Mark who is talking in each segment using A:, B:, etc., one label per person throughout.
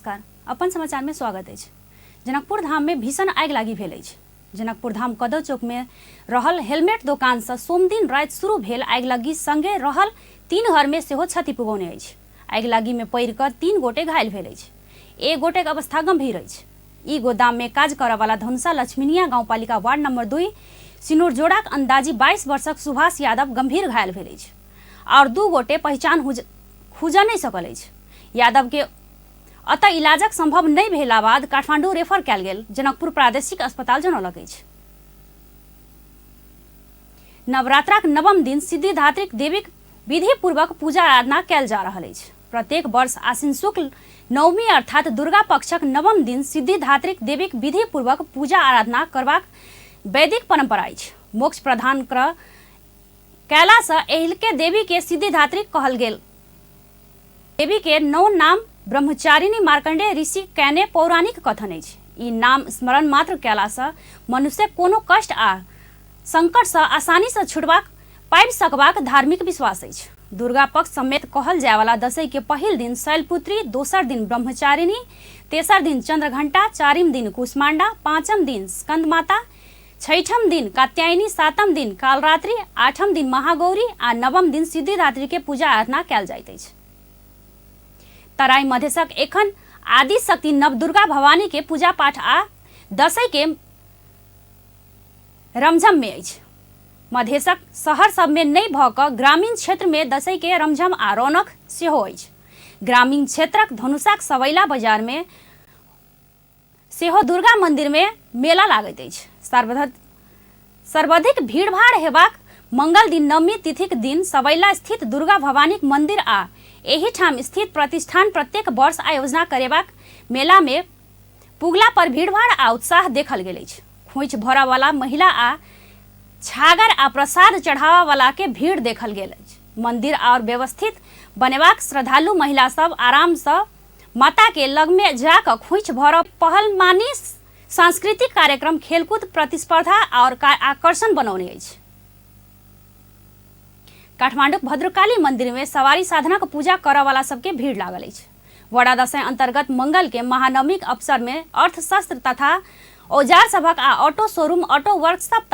A: नमस्कार। अपन समाचार में स्वागत अछि। जनकपुर धाम में भीषण आगि लागि भेल अछि। जनकपुर धाम कदौ चौक में रहल हेलमेट दोकान से सोमदिन राति शुरू भेल आगि लगी संगे रहल 3 घर में सेहो क्षति पुगौने अछि। आगि लगी में पड़ि कऽ 3 गोटे घायल भेल अछि। एक गोटेक अवस्था गंभीर अछि। ई गोदाम में काज करऽ वाला धनुषा लक्ष्मीनिया गाउँपालिका वार्ड नंबर 2 सिनुरजोड़ाक अंदाजी 22 वर्षक सुभाष यादव गंभीर घायल भेल अछि और 2 गोटे पहिचान खुजऽ नहि सकल अछि। यादव के अतः इलाजक संभव नहि भेला बाद काठमांडू रेफर कयल गेल जनकपुर प्रादेशिक अस्पताल जनौलक अछि। नवरात्राक नवम दिन सिद्धिदात्रीक देवीक विधिपूर्वक पूजा आराधना कयल जा रहल अछि। प्रत्येक वर्ष आश्विन शुक्ल नवमी अर्थात दुर्गा पक्षक नवम दिन सिद्धिदात्रीक देवीक विधिपूर्वक पूजा आराधना करबाक वैदिक परंपरा अछि। मोक्ष प्रदान कयलासँ एहिके देवी के सिद्धिदात्री कहल गेल। देवी के 9 नाम ब्रह्मचारिणी मार्कंडेय ऋषि कयने पौराणिक कथन अछि। ई नाम स्मरण मात्र कयलासँ मनुष्य कोनो कष्ट आ संकटसँ आसानीसँ छुटबाक पाबि सकबाक धार्मिक विश्वास अछि। दुर्गा पक्ष समेत कहल जायवला दशई के पहिल दिन शैलपुत्री, दोसर दिन ब्रह्मचारिणी, तेसर दिन चंद्रघंटा, चारिम दिन कुष्मांडा, पांचम दिन स्कंदमाता, छठम दिन कात्यायनी, सातम दिन कालरात्रि, आठम दिन महागौरी आ नवम दिन सिद्धिदात्री के पूजा आराधना कयल जाइत अछि। तराई मधेशक एखन आदि शक्ति नवदुर्गा भवानी के पूजा पाठ आ दशई के रमझम में अछि। मधेशक शहर सब में नहि भऽ कऽ ग्रामीण क्षेत्र में दशई के रमझम आ रौनक सेहो अछि। ग्रामीण क्षेत्रक धनुषाक सवैला बाजार में सेहो दुर्गा मंदिर में मेला लागैत अछि। सर्वाधिक भीड़भाड़ हेबाक मंगल दिन नवमी तिथिक दिन सवैला स्थित दुर्गा भवानीक मंदिर आ एहि ठाम स्थित प्रतिष्ठान प्रत्येक वर्ष आयोजना करेबाक मेला में पुगला पर भीड़भाड़ आ उत्साह देखल गेल अछि। खोइछ भरऽ वाला महिला आ छागर आ प्रसाद चढ़ावा वाला के भीड़ देखल गेल अछि। मंदिर और व्यवस्थित बनेबाक श्रद्धालु महिला सब आराम से माता के लग में जाकर खोइछ भरब पहलमानी सांस्कृतिक कार्यक्रम, खेलकूद प्रतिस्पर्धा और आकर्षण बनौने अछि। काठमांडूक भद्रकाली मंदिर में सवारी साधनक पूजा करऽ वाला सबके भीड़ लागल अछि। वड़ा दशैं अंतर्गत मंगल के महानवमीक अवसर में अर्थशास्त्र तथा औजार सभक आ ऑटो शोरूम, ऑटो वर्कशॉप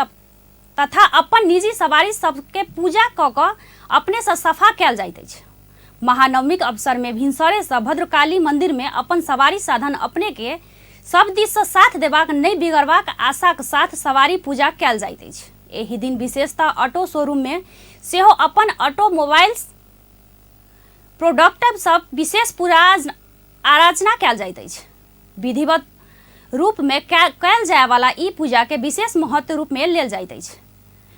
A: तथा अपन निजी सवारी सबके पूजा कऽ कऽ अपने से सफा कयल जाइत अछि। महानवमीक अवसर में भिनसरे से भद्रकाली मंदिर में अपन सवारी साधन अपने के सब दिस से साथ देबाक नहि बिगड़बाक आशाक साथ सवारी पूजा कयल जाइत अछि। एहि दिन विशेषतः ऑटो शोरूम में सेहो अपन ऑटोमोबाइल्स प्रोडक्ट सब विशेष पूजा आराधना कयल जाइत अछि। विधिवत रूप में कयल जायवाला ई पूजा के विशेष महत्व रूप में लेल जाइत अछि।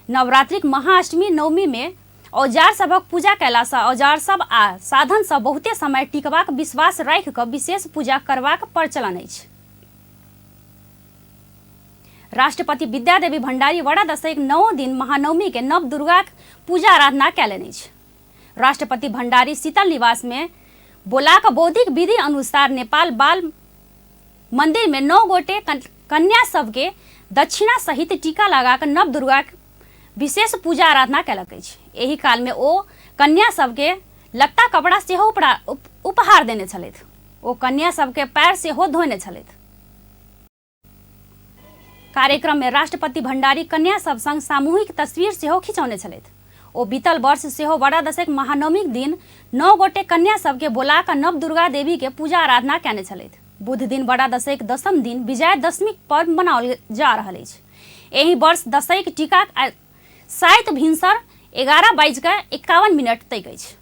A: नवरात्रिक महाअष्टमी नवमी में औजार सभक पूजा कयलासँ औजार सब आ साधन सब बहुते समय टिकबाक विश्वास राखि कऽ विशेष पूजा करबाक प्रचलन अछि। राष्ट्रपति विद्यादेवी भंडारी वड़ा दशैक 9 दिन महानवमी के नव दुर्गाक पूजा आराधना कयलनि अछि। राष्ट्रपति भंडारी शीतल निवास में बोलाक बौद्धिक विधि अनुसार नेपाल बाल मंदिर में 9 गोटे कन्या सबके दक्षिणा सहित टीका लगा कऽ नव दुर्गाक विशेष पूजा आराधना कयलक अछि। एहि काल में ओ कन्या सबके लत्ता कपड़ा सेहो उपहार देने छलथि। ओ कन्या सबके पैर सेहो धोने छलथि। कार्यक्रम में राष्ट्रपति भंडारी कन्या सब संग सामूहिक तस्वीर सेहो खिंचौने छलथि। ओ बीतल वर्ष सेहो वड़ा दशैक महानवमीक दिन 9 गोटे कन्या सबके बोला कऽ नव दुर्गा देवी के पूजा आराधना कयने छलथि। बुध दिन वड़ा दशैक दशम दिन विजया दशमीक पर्व मनाओल जा रहल अछि। एहि वर्ष दशैक टीकाक साइत भिनसर 11:51 तक अछि।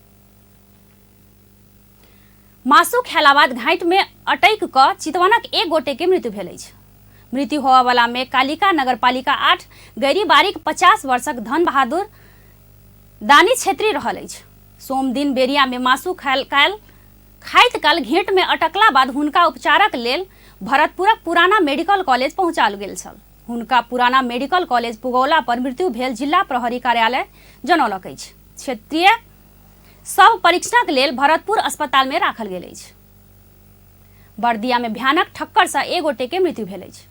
A: मासु खेला बाद घाट में अटैक कऽ चितवनक एक गोटे के मृत्यु भेल अछि। मृत्यु होवऽवला में कालिका नगरपालिका 8 गैरीबारीक 50 वर्षक धन बहादुर दानी छेत्री रहल अछि। सोम दिन बेरिया में मासु खाइत काल घेंट में अटकला बाद हुनका उपचारक लेल भरतपुरक पुराना मेडिकल कॉलेज पहुंचाल गेल छल। हुनका पुराना मेडिकल कॉलेज पुगौला पर मृत्यु भेल जिला प्रहरी कार्यालय जनौलक अछि। क्षेत्रीय सब परीक्षणक लेल भरतपुर अस्पताल में राखल गेल अछि। बर्दिया में भयानक ठक्कर से एक गोटे के मृत्यु भेल अछि।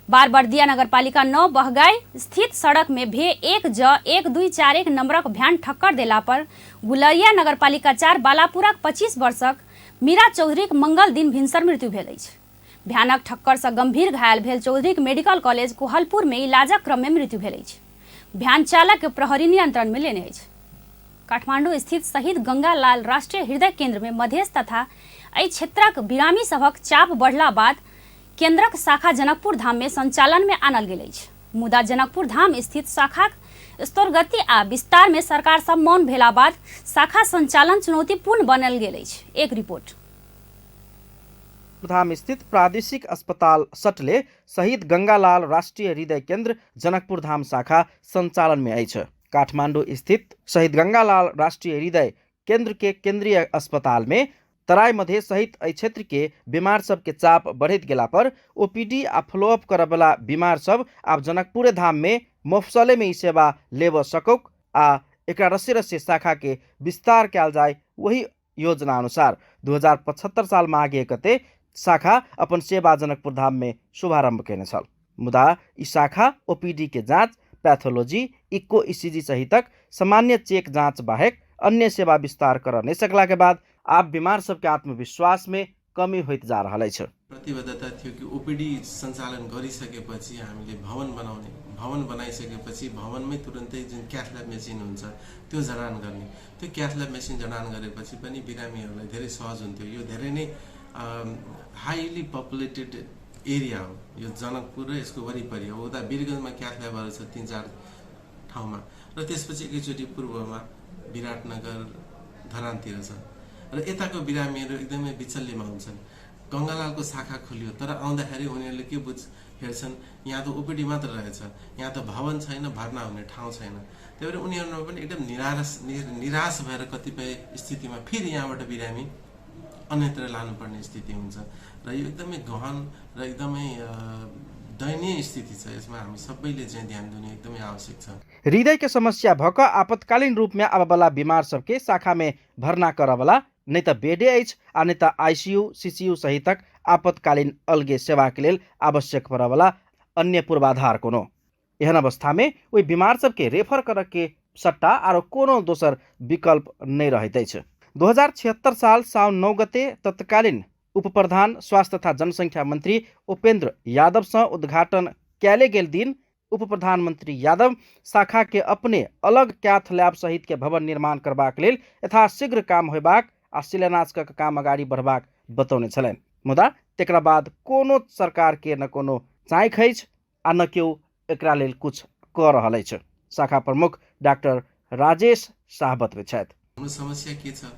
A: बार बर्दिया नगरपालिका 9 बहगाई स्थित सड़क में भे 1 ज 1 2 4 1 नंबरक भ्यान ठक्कर देला पर गुलरिया नगरपालिका 4 बालापुरक 25 वर्षक मीरा चौधरीक मंगल दिन भिनसर मृत्यु भेल अछि। भयानक ठक्कर सँ गंभीर घायल भेल चौधरीक मेडिकल कॉलेज कोहलपुर मे इलाजक क्रम मे मृत्यु भेल अछि। भ्यान चालक के प्रहरी नियंत्रण मे लेने अछि। काठमांडू स्थित शहीद गंगालाल राष्ट्रीय हृदय केंद्र मे मधेश तथा एहि क्षेत्रक बिरामी सभक चाप बढ़ला बाद केंद्रक शाखा जनकपुर धाम मे संचालन मे आनल गेल अछि। मुदा जनकपुर धाम स्थित शाखाक स्तरगति आ विस्तार मे सरकार सब मौन भेला बाद शाखा संचालन चुनौतीपूर्ण बनल गेल अछि। एक रिपोर्ट।
B: धाम स्थित प्रादेशिक अस्पताल सटले शहीद गंगालाल राष्ट्रीय हृदय केंद्र जनकपुर धाम शाखा संचालन में अछि। काठमांडू स्थित शहीद गंगालाल राष्ट्रीय हृदय केंद्र के केंद्रीय अस्पताल में तराई मधेश सहित एहि क्षेत्र के बीमार सबके चाप बढ़ैत गेला पर ओपीडी आ फॉलोअप करऽवला बीमार सब आब जनकपुरे धाम में मफसले में ई सेवा लेबऽ सकौक आ एकरा रस्से रस्से शाखा के विस्तार कयल जाय वही योजना अनुसार 2075 साल माघ 1 गते शाखा अपन सेवा जनकपुर धाम में शुभारंभ केने छल। मुदा ई शाखा ओपीडी के जांच, पैथोलॉजी, इको ईसीजी सहितक सामान्य चेक जांच बाहेक अन्य सेवा विस्तार करऽ नहि सकला के बाद आब बीमार सबके आत्मविश्वास में कमी होइत जा रहल अछि।
C: प्रतिबद्धता थियो कि ओपिडी सञ्चालन गरिसकेपछि हामीले भवन बनाउने, भवन बनाइसकेपछि भवनमै तुरन्तै जुन क्याथ ल्याब मेसिन हुन्छ त्यो जडान गर्ने, त्यो क्याथ ल्याब मेसिन जडान गरेपछि पनि बिरामीहरूलाई धेरै सहज हुन्थ्यो। यो धेरै नै हाइली पपुलेटेड एरिया हो यो जनकपुर र यसको वरिपरि हो। उता वीरगञ्जमा क्याथ ल्याबहरू छ 3-4 ठाउँमा र त्यसपछि एकैचोटि पूर्वमा विराटनगर धरानतिर छ र यताको बिरामीहरू एकदमै बिचल्लीमा हुन्छन्। गङ्गालालको शाखा खुल्यो तर आउँदाखेरि उनीहरूले के बुझ हेर्छन्, यहाँ त ओपिडी मात्र रहेछ, यहाँ त भवन छैन, भर्ना हुने ठाउँ छैन। त्यही भएर उनीहरूमा पनि एकदम निराश भएर कतिपय स्थितिमा फेरि यहाँबाट बिरामी अन्यत्र लानुपर्ने स्थिति हुन्छ र यो एकदमै गहन र एकदमै दयनीय स्थिति छ। यसमा हामी सबैले चाहिँ ध्यान दिनु एकदमै आवश्यक छ।
B: हृदय के समस्या भक आपतकालीन रूप में आबऽवला बीमार सबके शाखा में भर्ना करऽवला नहि तऽ बेडे अछि आ नहि तऽ आईसीयू सीसीयू सहितक आपतकालीन अलगे सेवाके लेल आवश्यक पड़ऽवला अन्य पूर्वाधार कोनो। एहन अवस्थामे ओहि बीमार सबके रेफर करऽके सट्टा आरो कोनो दोसर विकल्प नहि रहैत अछि। 2076 साल साउन 9 गते तत्कालीन उपप्रधान स्वास्थ्य तथा जनसंख्या मंत्री उपेंद्र यादवसँ उद्घाटन कयले गेल दिन उप प्रधानमंत्री यादव शाखा के अपने अलग कैथ लैब सहित के भवन निर्माण करबाक लेल यथाशीघ्र काम होयबाक आ शिलान्यास क काम अगाडि बढ़बाक बतौने छलनि। मुदा तेकरा बाद कोनो सरकार के न कोनो चाँखि अछि आ न केओ एकरा लेल कुछ कऽ रहल अछि। शाखा प्रमुख डाक्टर राजेश शाह बतबैत छथि।
C: हाम्रो समस्या के छ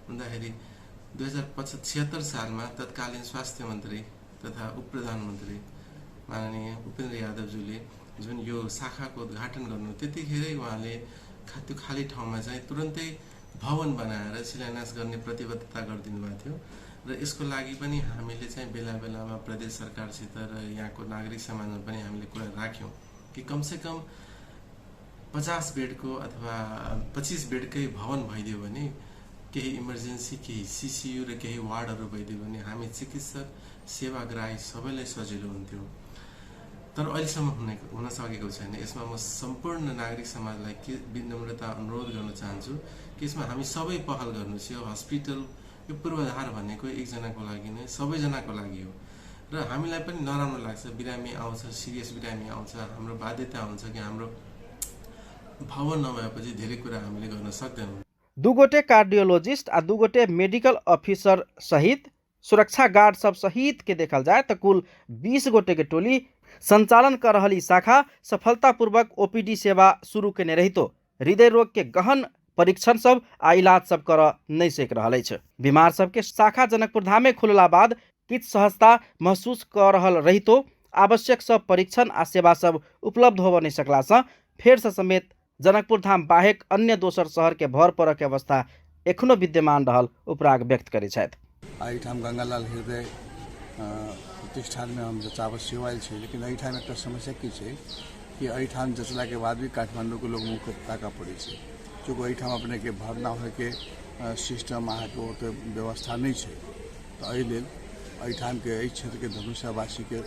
C: भन्दाखेरि 2076 सालमा तत्कालीन स्वास्थ्य मन्त्री तथा उप प्रधानमन्त्री माननीय उपेन्द्र यादवज्यूले जुन यो शाखाको उद्घाटन गर्नु त्यतिखेरै उहाँले त्यो खाली ठाउँमा चाहिँ तुरन्तै भवन बनाएर शिलान्यास गर्ने प्रतिबद्धता गरिदिनु भएको थियो र यसको लागि पनि हामीले चाहिँ बेला बेलामा प्रदेश सरकारसित र यहाँको नागरिक समाजमा पनि हामीले कुरा राख्यौँ कि कमसेकम 50 बेडको अथवा 25 बेडकै भवन भइदियो भने केही इमर्जेन्सी, केही सिसियु र केही वार्डहरू भइदियो भने हामी चिकित्सक सेवाग्राही सबैलाई सजिलो हुन्थ्यो। तर अहिलेसम्म हुन सकेको छैन। यसमा म सम्पूर्ण नागरिक समाजलाई के विनम्रता अनुरोध गर्न चाहन्छु कि यसमा हामी सबै पहल गर्नुहोस्। यो हस्पिटल, यो पूर्वाधार भनेको एकजनाको लागि नै सबैजनाको लागि हो र हामीलाई पनि नराम्रो लाग्छ। बिरामी आउँछ, सिरियस बिरामी आउँछ, हाम्रो बाध्यता हुन्छ कि हाम्रो भवन नभएपछि धेरै कुरा हामीले गर्न सक्दैनौँ।
B: 2 गोटे कार्डियोलोजिस्ट आ 2 गोटे मेडिकल ऑफिसर सहित सुरक्षा गार्ड सब सहित के देखल जाय त कुल 20 गोटे के टोली संचालन कर रहल ई शाखा सफलतापूर्वक ओपीडी सेवा शुरू केने रहितो हृदय रोग के गहन परीक्षण सब आ इलाज सब कर नहीं सक रहल अछि। बीमार सबके शाखा जनकपुर धामे खुलला बाद किछु सहजता महसूस कर रहल रहितो आवश्यक सब परीक्षण आ सेवा सब उपलब्ध होबऽ नहीं सकलासँ फेरसँ समेत जनकपुर धाम बाहेक अन्य दोसर शहर के भर पड़ऽ के अवस्था एखनो विद्यमान रहल उपराग व्यक्त करै छथि।
D: एहिठाम गंगालाल हृदय प्रतिष्ठानमे हम जचाबऽ सेहो आयल छी, लेकिन एहिठाम एकटा समस्या की छै कि एहिठाम जचलाके बाद भी काठमांडूके लोग मुँह ताकऽ पड़ै छै। चूँकि एहिठाम अपनेके भर्ना होइके सिस्टम अहाँके ओते व्यवस्था नहि छै, तऽ एहि लेल एहिठामके एहि क्षेत्रके धनुषावासीके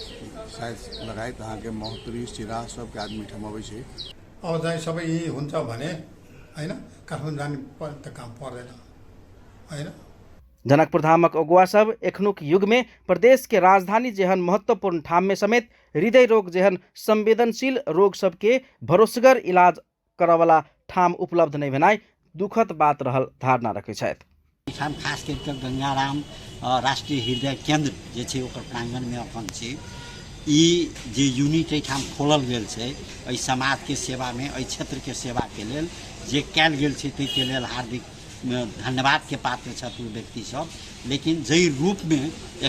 D: शायद लगायत अहाँके महोत्तरी सिराहा सबके आदमी एहिठाम अबै छै।
E: अब चाहिँ सबै यहीँ हुन्छ भने होइन, काठमाडौँ जाने त काम पर्दैन होइन।
B: जनकपुर धामक अगुआ सब एखनुक युगमे प्रदेश के राजधानी जेहन महत्वपूर्ण ठाम में समेत हृदय रोग जेहन संवेदनशील रोग सबके भरोसगर इलाज करऽवला ठाम उपलब्ध नहि भेनाइ दुखद बात रहल धारणा रखै छथि।
E: एहिठाम खास करि कऽ गंगाराम राष्ट्रीय हृदय केंद्र जे छै ओकर प्रांगणमे अपन छी। ई जे यूनिट एहिठाम खोलल गेल छै एहि समाजके सेवामे, एहि क्षेत्रके सेवाके लेल जे कयल गेल छै ताहिके लेल हार्दिक धन्यवादके पात्र छथि ओ व्यक्ति सब। लेकिन जाहि रूपमे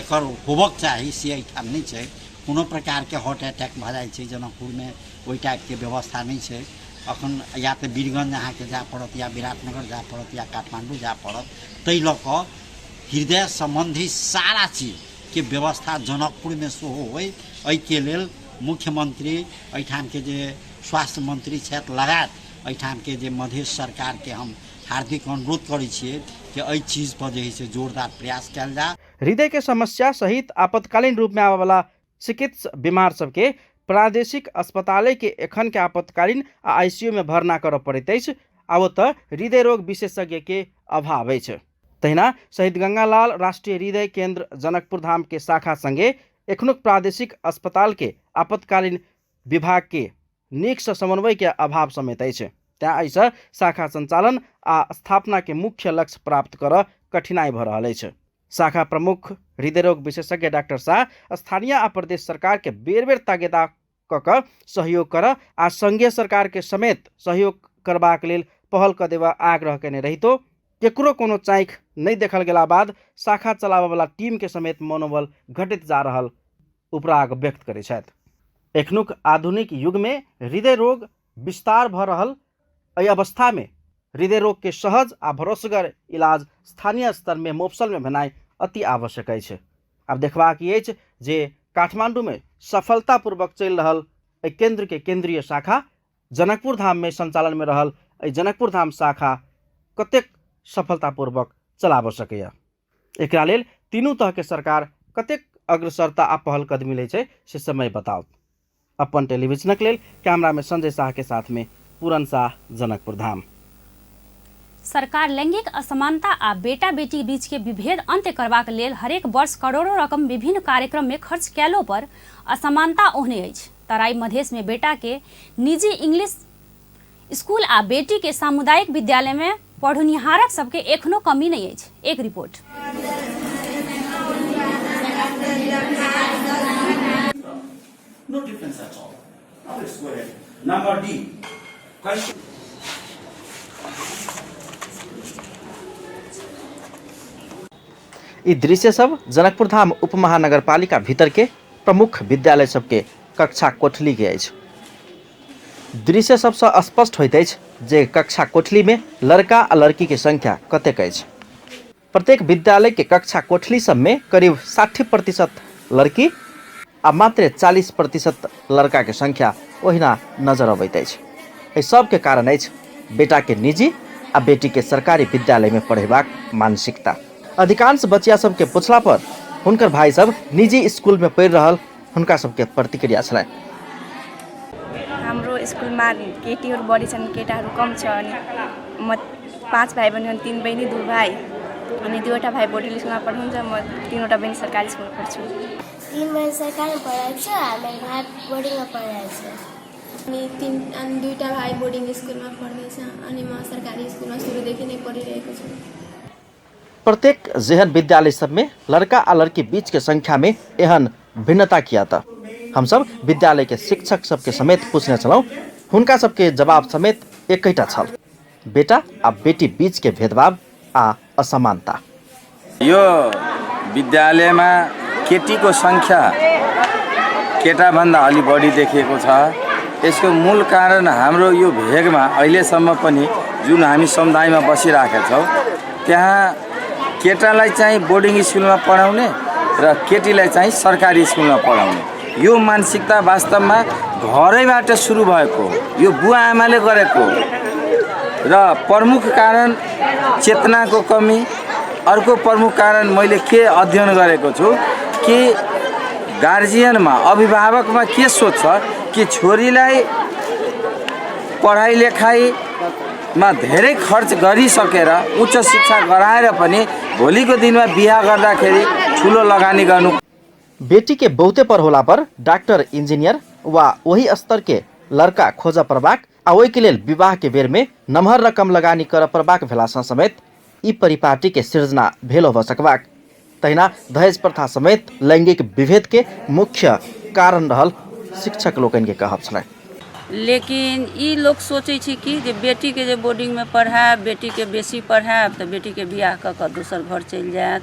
E: एकर होबक चाही से एहिठाम नहि छै। कोनो प्रकारके हार्ट अटैक भऽ जाइ छै जनकपुरमे, ओहि टाइपके व्यवस्था नहि छै। अखन या तऽ वीरगंज अहाँके जाय पड़त, या विराटनगर जाय पड़त, या काठमाण्डू जाय पड़त। ताहि लऽ कऽ हृदय सम्बन्धी सारा चीजके व्यवस्था जनकपुरमे सेहो होइ, एहिके लेल मुख्यमंत्री, एहिठामके जे स्वास्थ्य मंत्री छथि लगायत एहिठामके जे मधेश सरकारके हम हार्दिक अनुरोध करै छियै कि एहि चीजपर जे है से जोरदार प्रयास कयल जाय।
B: हृदय के समस्या सहित आपातकालीन रूप में आबयवला चिकित्सा बीमार सबके प्रादेशिक अस्पताले के एखन के आपातकालीन आ आईसीयू में भर्ना करऽ पड़ैत अछि आ ओतऽ हृदय रोग विशेषज्ञ के अभाव अछि। तहिना शहीद गंगालाल राष्ट्रीय हृदय केंद्र जनकपुर धाम के शाखा संगे एखनुक प्रादेशिक अस्पताल के आपातकालीन विभाग के नीक से समन्वय के अभाव समेत अछि। तैं एहिसँ शाखा संचालन आ स्थापना के मुख्य लक्ष्य प्राप्त करऽ कठिनाई भऽ रहल अछि। शाखा प्रमुख हृदय रोग विशेषज्ञ डॉक्टर शाह स्थानीय आ प्रदेश सरकार के बेर बेर तागेदा कऽ कऽ सहयोग करऽ आ संघीय सरकार के समेत सहयोग करबाक लेल पहल कऽ देबऽ आग्रह कयने रहितो केकरो कोनो चाँखि नहि देखल गेला बाद शाखा चलाबऽवला टीम के समेत मनोबल घटैत जा रहल उपराग व्यक्त करै छथि। एखनुक आधुनिक युग में हृदय रोग विस्तार भऽ रहल एहि अवस्था में हृदय रोग के सहज आ भरोसगर इलाज स्थानीय स्तर में मोफसल में भेनाइ अति आवश्यक अछि। आब देखबाक ई अछि जे काठमांडू में सफलतापूर्वक चलि रहल एहि केंद्र के केंद्रीय शाखा जनकपुर धाम में संचालन में रहल एहि जनकपुर धाम शाखा कतेक सफलतापूर्वक चलाबऽ सकैए, एकरा लेल तीनू तह के सरकार कतेक अग्रसरता आ पहल कदमी लै छै से समय बताओत। अपन टेलीविजनक लेल कैमरा में संजय शाह के साथ में पूरन शाह, जनकपुर धाम।
A: सरकार लैंगिक असमानता आ बेटा बेटी बीच के विभेद अंत्य करबाक लेल हरेक वर्ष करोड़ों रकम विभिन्न कार्यक्रम में खर्च कयलो पर असमानता ओहने अछि। तराई मधेश में बेटा के निजी इंग्लिश स्कूल आ बेटी के सामुदायिक विद्यालय में पढ़निहारक सबके एखनो कमी नहीं अछि। एक report.
F: No difference at all. Now let's go ahead. Number D. Question.
B: ई दृश्य सब जनकपुर धाम उपमहानगरपालिका भीतर के प्रमुख विद्यालय सबके कक्षा कोठली के अछि। दृश्य सबसँ स्पष्ट होइत अछि जे कक्षा कोठली में लड़का आ लड़की के संख्या कतेक अछि। प्रत्येक विद्यालय के कक्षा कोठली सब में करीब 60% लड़की आ मात्र 40% लड़का के संख्या ओहिना नजर अबैत अछि। एहि सब के कारण अछि बेटा के निजी आ बेटी के सरकारी विद्यालय में पढ़ेबाक मानसिकता। अधिकांश बचिया सबके पूछला पर हुनकर भाई सब निजी स्कूल में पढ़ि रहल हुनका सबके प्रतिक्रिया छलनि।
G: हाम्रो स्कुलमा केटीहरू बढी छन्, केटाहरू कम छ। अनि म 5 भाइ बहिनी हुन्, 3 बहिनी 2 भाइ। अनि 2वटा भाइ बोर्डिङ स्कुलमा पढ्नुहुन्छ, म 3वटा बहिनी सरकारी स्कुलमा पढ्छु।
H: 3 बहिनी सरकारीमा पढिरहेको छ, मेरो भाइ बोर्डिङमा पढिरहेको छ।
I: अनि 3 अनि 2टा भाइ बोर्डिङ स्कुलमा पढ्दैछ, अनि म सरकारी स्कुलमा सुरुदेखि नै पढिरहेको छु।
B: प्रत्येक जेहन विद्यालय सब में लड़का आ लड़की बीच के संख्या में एहन भिन्नता किया त हमसब विद्यालय के शिक्षक सबके समेत पूछने छलहुँ, हुनका सबके जवाब समेत एकैटा छल, बेटा आ बेटी बीच के भेदभाव आ असमानता।
J: यो विद्यालयमा केटीको संख्या केटाभन्दा अलि बढी देखिएको छ। यसको मूल कारण हाम्रो यो भेगमा अहिलेसम्म पनि जुन हामी समुदायमा बसिरहेका छौँ त्यहाँ केटालाई चाहिँ बोर्डिङ स्कुलमा पढाउने र केटीलाई चाहिँ सरकारी स्कुलमा पढाउने यो मानसिकता वास्तवमा घरैबाट सुरु भएको हो, यो बुवा आमाले गरेको हो। र प्रमुख कारण चेतनाको कमी। अर्को प्रमुख कारण मैले के अध्ययन गरेको छु कि गार्जियनमा अभिभावकमा के सोच छ कि छोरीलाई पढाइ लेखाइ शिक्षामा धेरै खर्च गरिसकेर उच्च शिक्षा गराएर पनि भोलिको दिनमा बिहा गर्दाखेरि ठुलो लगानी गर्नु।
B: बेटी के बहुते पर होला पर डॉक्टर, इंजीनियर वा वही स्तर के लड़का खोज पड़बाक आ ओहि के लेल विवाह के बेर में नमहर रकम लगानी कर पड़बाक भेलासँ समेत ई परिपाटी के सृजना भेल होबऽ सकबाक। तहिना दहेज प्रथा समेत लैंगिक विभेद के मुख्य कारण रहल शिक्षक लोकनि के कहब छलनि।
K: लेकिन ई लोक सोचै छै कि जे बेटीके जे बोर्डिंगमे पढ़ायब, बेटीके बेसी पढ़ायब तऽ बेटीके बियाह कऽ कऽ दोसर घर चलि जायत,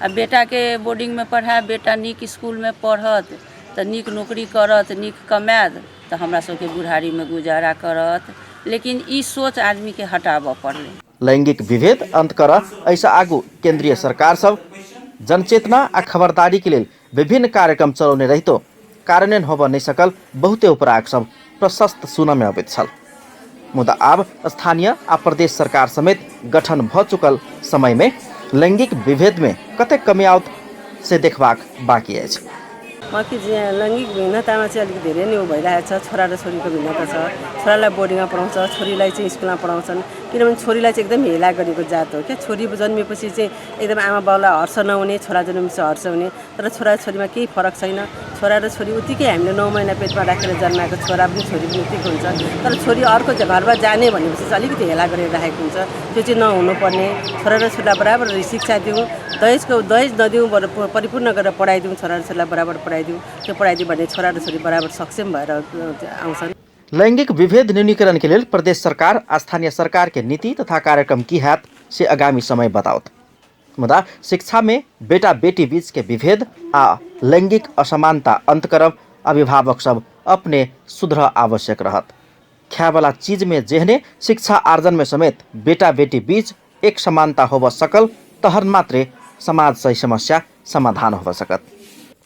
K: आ बेटाके बोर्डिंगमे पढ़ायब, बेटा नीक इसकुलमे पढ़त तऽ नीक नौकरी करत, नीक कमायत तऽ हमरा सबके बुढ़ारीमे गुजारा करत। लेकिन ई सोच आदमीके हटाबऽ पड़लै।
B: लैंगिक विभेद अंत करऽ एहिसँ आगू केंद्रीय सरकार सब जनचेतना आ खबरदारी के लेल विभिन्न कार्यक्रम चलौने रहितो कार्यान्वयन होबऽ नहि सकल बहुते उपराग सब प्रशस्त सुनऽ मे अबैत छल। मुदा आब स्थानीय आ प्रदेश सरकार समेत गठन भऽ चुकल समय मे लैंगिक विभेद मे कतेक कमी आओत से देखबाक बाँकी अछि।
L: बाँकी जे लैङ्गिक भिन्नतामा चाहिँ अलिक धेरै नै उ भइरहेको छ। छोरा र छोरीको भिन्नता छ। छोरालाई बोर्डिङमा पढाउँछ, छोरीलाई चाहिँ स्कुलमा पढाउँछन्, किनभने छोरीलाई चाहिँ एकदम हेला गरेको जात हो क्या। छोरी जन्मेपछि चाहिँ एकदम आमा बाउलाई हर्ष नहुने, छोरा जन्मेपछि हर्ष हुने। तर छोरा छोरीमा केही फरक छैन। छोरा र छोरी उत्तिकै हामीले 9 महिना पेटमा राखेर जन्माएको छोरा पनि छोरी पनि उत्तिकै हुन्छ। तर छोरी अर्को घरमा जाने भनेपछि चाहिँ अलिकति हेला गरेर राखेको हुन्छ। त्यो चाहिँ नहुनुपर्ने। छोरा र छोरीलाई बराबर शिक्षा दिउँ, दहेज नदिउँ, बरु परिपूर्ण गरेर पढाइदिउँ, छोरा र छोरीलाई बराबर पढाइदिउँ। त्यो पढाइदिउँ भने छोरा र छोरी बराबर सक्षम भएर आउँछन्।
B: लैंगिक विभेद न्यूनीकरण के लेल प्रदेश सरकार आ स्थानीय सरकार के नीति तथा कार्यक्रम की हैत से आगामी समय बताओत। मुदा शिक्षा में बेटा बेटी बीच के विभेद आ लैंगिक असमानता अंत करब अभिभावक सब अपने सुधर आवश्यक रहत। खायवाला चीज में जेहने शिक्षा आर्जन में समेत बेटा बेटी बीच एक समानता होब सकल तहन मात्रे समाज सही समस्या समाधान होब सकत।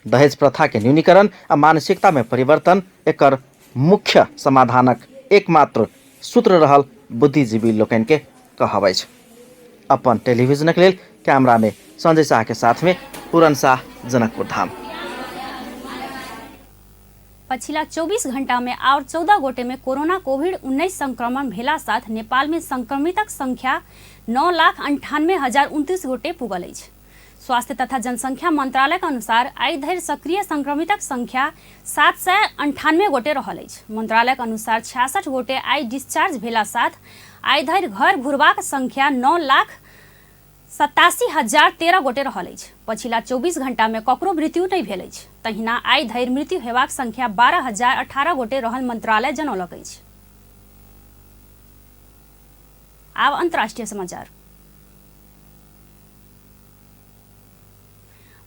B: दहेज प्रथा के न्यूनीकरण आ मानसिकता में परिवर्तन एकर मुख्य समाधानक एकमात्र सूत्र रहल बुद्धिजीवी लोकनि के कहब अछि। अपन टेलीविजनक लेल कैमरा में संजय शाह के साथ में पूरन शाह, जनकपुर धाम।
A: पछिला 24 घंटा में और 14 गोटे में कोरोना कोविड-19 संक्रमण भेला साथ नेपाल में संक्रमितक संख्या 9,98,029 गोटे पुगल अछि। स्वास्थ्य तथा जनसंख्या मंत्रालय के अनुसार आइ धरि सक्रिय संक्रमितक संख्या 798 गोटे रहल अछि। मंत्रालय के अनुसार 66 गोटे आइ डिस्चार्ज भेला साथ आइ धरि घर घुरबाक संख्या 9,87,013 गोटे रहल अछि। पछिला 24 घंटा में ककरो मृत्यु नहि भेल अछि। तहिना आइ धरि मृत्यु हेबाक संख्या 12,018 गोटे रहल मंत्रालय जनौलक अछि। आब अंतर्राष्ट्रीय समाचार।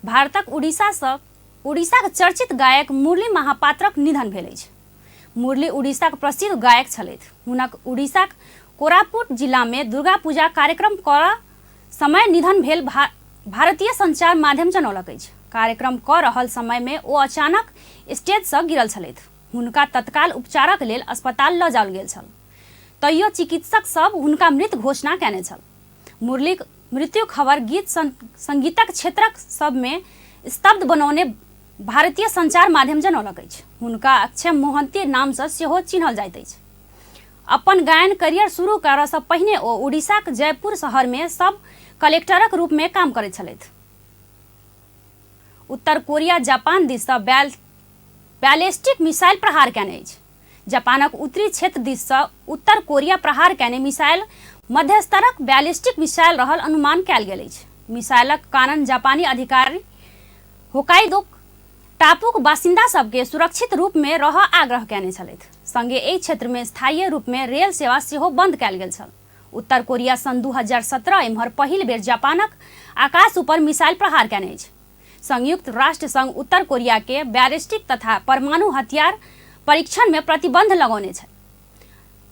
A: भारतक उड़ीसाक चर्चित गायक मुरली महापात्रक निधन भेल अछि। मुरली उड़ीसाक प्रसिद्ध गायक छलथि। हुनक उड़ीसाक कोरापुट जिला में दुर्गा पूजा कार्यक्रम कर समय निधन भेल भारतीय संचार माध्यम जनौलक अछि। कार्यक्रम क रहल समय में ओ अचानक स्टेज से गिरल छलथि। हुनका तत्काल उपचारक लेल अस्पताल ल जाओल गेल छल, तैयो चिकित्सक सब हुनका मृत घोषणा केने छल। मुरलीक मृत्यु खबर गीत संगीतक क्षेत्रक सब में स्तब्ध बनौने भारतीय संचार माध्यम जनौलक अछि। हुनका अक्षय मोहंती नाम से सेहो चिन्हल जाइत अछि। अपन गायन करियर शुरू करऽ से पहिने ओ उड़ीसाक जयपुर शहर में सब कलेक्टरक रूप में काम करैत छलथि। उत्तर कोरिया जापान दिस सँ बैलिस्टिक मिसाइल प्रहार केने अछि। जापानक उत्तरी क्षेत्र दिस सँ उत्तर कोरिया प्रहार केने मिसाइल मध्यस्तरक बैलिस्टिक मिसाइल रहल अनुमान कयल गेल अछि। मिसाइलक कारण जापानी अधिकारी होकाइदो टापुक बासिन्दा सबके सुरक्षित रूप में रह आग्रह केने छलथि। संगे एहि क्षेत्र में स्थायी रूप में रेल सेवा सेहो बंद कयल गेल छल। उत्तर कोरिया सन् 2017 एम्हर पहिल बेर जापानक आकाश ऊपर मिसाइल प्रहार केने अछि। संयुक्त राष्ट्र संघ उत्तर कोरिया के बैलिस्टिक तथा परमाणु हथियार परीक्षण में प्रतिबंध लगौने छल,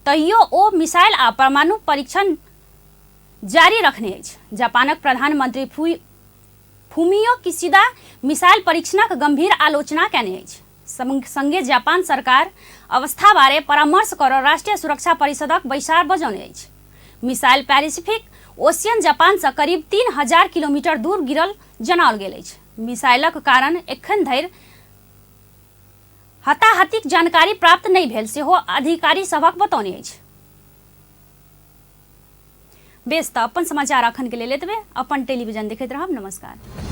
A: तैयो ओ मिसाइल आ परमाणु परीक्षण जारी रखने अछि। जापानक प्रधानमंत्री फुमियो किशिदा मिसाइल परीक्षणक गंभीर आलोचना केने अछि। संगे जापान सरकार अवस्था बारे परामर्श कर राष्ट्रीय सुरक्षा परिषदक बैसार बजौने अछि। मिसाइल पैसिफिक ओशियन जापान से करीब 3000 किलोमीटर दूर गिरल जनाओल गेल अछि। मिसाइलक कारण एखन धरि हताहतीक जानकारी प्राप्त नहि भेल सेहो अधिकारी सभक बतौने अछि। बेस, तऽ अपन समाचार अखन के लेल एतबे। अपन टेलीविजन देखैत रहब। नमस्कार।